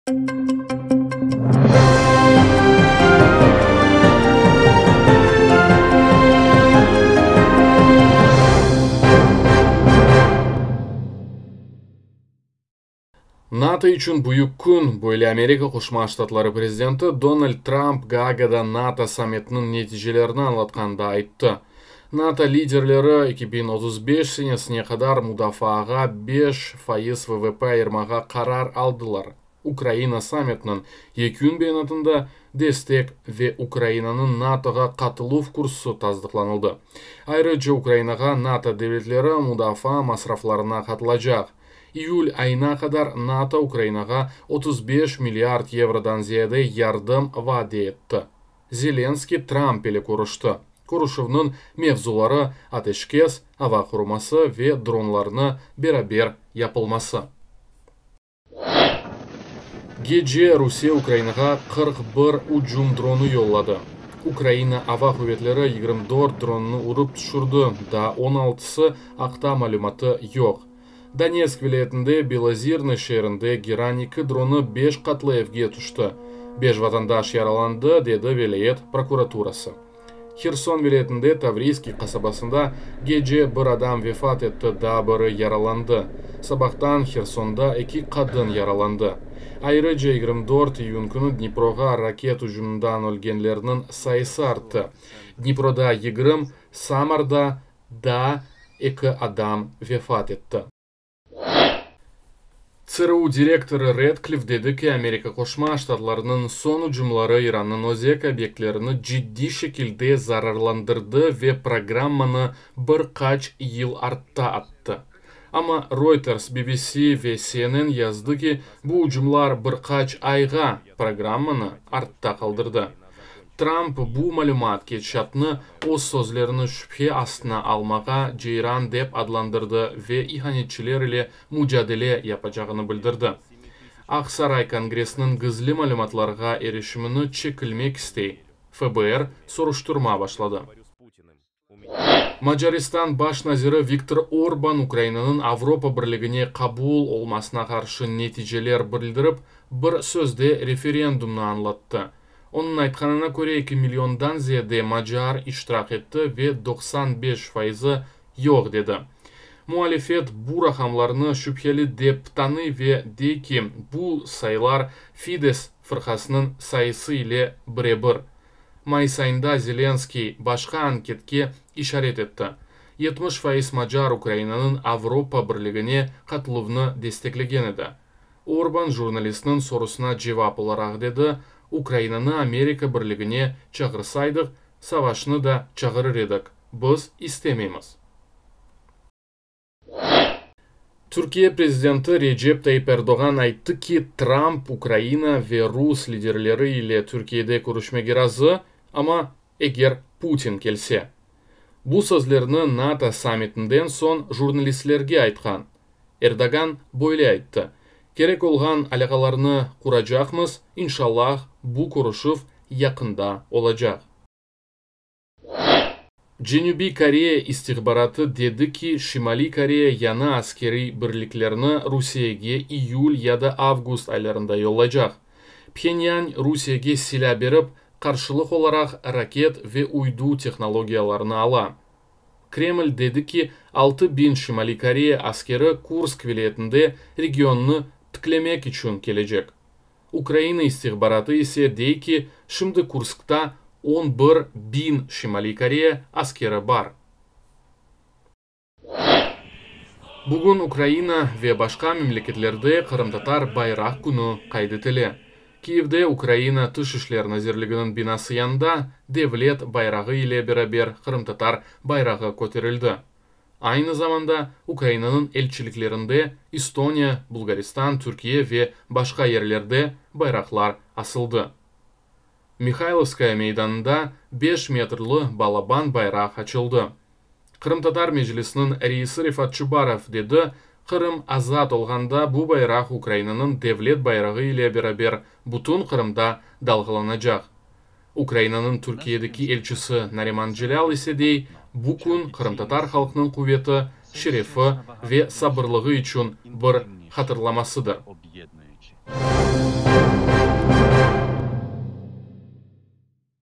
NATO içün büyük kün, böyle Amerika Qoşma Ştatları prezidenti Donald Trump Gaagada NATO sammitiniñ neticelerini añlatqanda ayttı. NATO liderleri 2035 senesine qadar mudafaağa 5% VVP ayırmağa qarar aldılar. Ukraina sammitiniñ yekün beyanatında destek ve Ukrainanıñ NATOğa qatıluv kursu tasdıqlanıldı. Ayrıca Ukrainağa NATO devletleri mudafaa masraflarına qatılacaq. İyül ayına qadar NATO Ukrainağa 35 milliard yevrodan ziyade yardım vade etti. Zelenskıy Trump ile körüşti. Körüşüvniñ mevzuları, ateşkes, ava qoruması ve dronlarnı beraber yapılması. Gece Rusiye Ukrainağa 41 ücüm dronı yolladı. Ukraina Ava quvetleri 24 dronnı urıp tüşürdi, daa 16sı aqta malümatı yoq. Donetsk vilâyetinde Bilozirnıy şeerinde Geran-2 dronı beş qatlı evge tüşti. Beş vatandaş yaralandı, dedi vilâyet prokuraturası. Herson vilâyetinde Tavriyskiy qasabasında gece bir adam vefat etti, daa biri yaralandı. Sabahtan Hersonda eki qadın yaralandı. Ayrıca 24 iyün künü Dniproğa raket ücüminden ölgenlerniñ sayısı arttı. Dniproda 20, Samarda daa eki adam vefat etti. TSRU direktorı Redklif dedi ki, Amerika Qoşma Ştatlarınıñ soñ ücümları İrannıñ özek obyektlerini ciddiy şekilde zararlandırdı ve programmanı bir qaç yıl artta attı. Amma Reuters, BBC ve CNN yazdı ki, bu ücümlar bir qaç ayğa programmanı artta qaldırdı. Trump bu malümat ketişatını öz sözlerini şübhe astına almağa ceyran dep adlandırdı ve ihanetçiler ile mucadele yapacağını bildirdi. Aq Saray Kongressniñ gizli malümatlarğa erişimini çekilmek istey. FBR soruştırma başladı. Macaristan baş naziri Viktor Orban Ukrainanıñ Avropa Birligine qabul olmasına qarşı neticeler bildirip, bir sözde referendumnı añlattı. Onıñ aytqanına köre, 2 milliondan ziyade macar iştirak etti ve 95 fayızı yoq dedi. Muhalifet bu raqamlarnı şübheli dep tanıy ve dey ki, bu sayılar Fides fırqasınıñ sayısı ile birebir. Mayıs ayında Zelenskıy başqa anketke işaret etti. 70% macar Ukrainanıñ Avropa Birligine qatıluvını desteklegen edi. Orban jurnalistniñ sorusına cevap olaraq dedi, Ukrainanı Amerika Birligine çağırsaydıq, savaşnı da çağırır edik. Biz istemeymiz. Türkiye prezidenti Recep Tayyip Erdoğan ayttı ki, Trump Ukraina ve rus liderleri ile Türkiyede körüşmege razı, amma eger Putin kelse. Bu sözlerni NATO sammitinden soñ jurnalistlerge aytqan. Erdoğan böyle ayttı: Kerek olğan alâqalarnı quracaqmız, inşallah bu körüşüv yaqında olacaq. Cenübiy Koreya istihbaratı dedi ki, Şimaliy Koreya yañı askeriy birliklerni Rusiyege iyül ya da avgust aylarında yollaycaq. Phenyan Rusiyege silâ berip, qarşılıq olaraq raket ve uydu tehnologiyalarını ala. Kreml dedi ki, 6000 Şimaliy Koreya askeri Kursk vilâyetinde regionnı tiklemek içün kelecek. Ukraina istihbaratı ise dey ki, şimdi Kurskta 11 biñ Şimaliy Koreya askeri bar. Bugün Ukraina ve başqa memleketlerde Qırımtatar bayraq künü qayd etile. Kiyevde Ukraina Tış işler nazirliginiñ binası yanında devlet bayrağı ile beraber qırımtatar bayrağı köterildi. Aynı zamanda Ukrainanıñ elçiliklerinde Estoniya, Bulğaristan, Türkiye ve başqa yerlerde bayraqlar asıldı. Mihaylovskaya meydanında 5 metrli balaban bayraq açıldı. Qırımtatar Meclisiniñ reisi Refat Çubarov dedi, Qırım azat olğanda bu bayraq Ukrainanıñ devlet bayrağı ile beraber bütün Qırımda dalğalanacaq. Ukrainanıñ Türkiyedeki elçisi Nariman Celâl ise dey, bu kün qırımtatar halqınıñ quveti, şerefi ve sabırlığı içün bir hatırlamasıdır.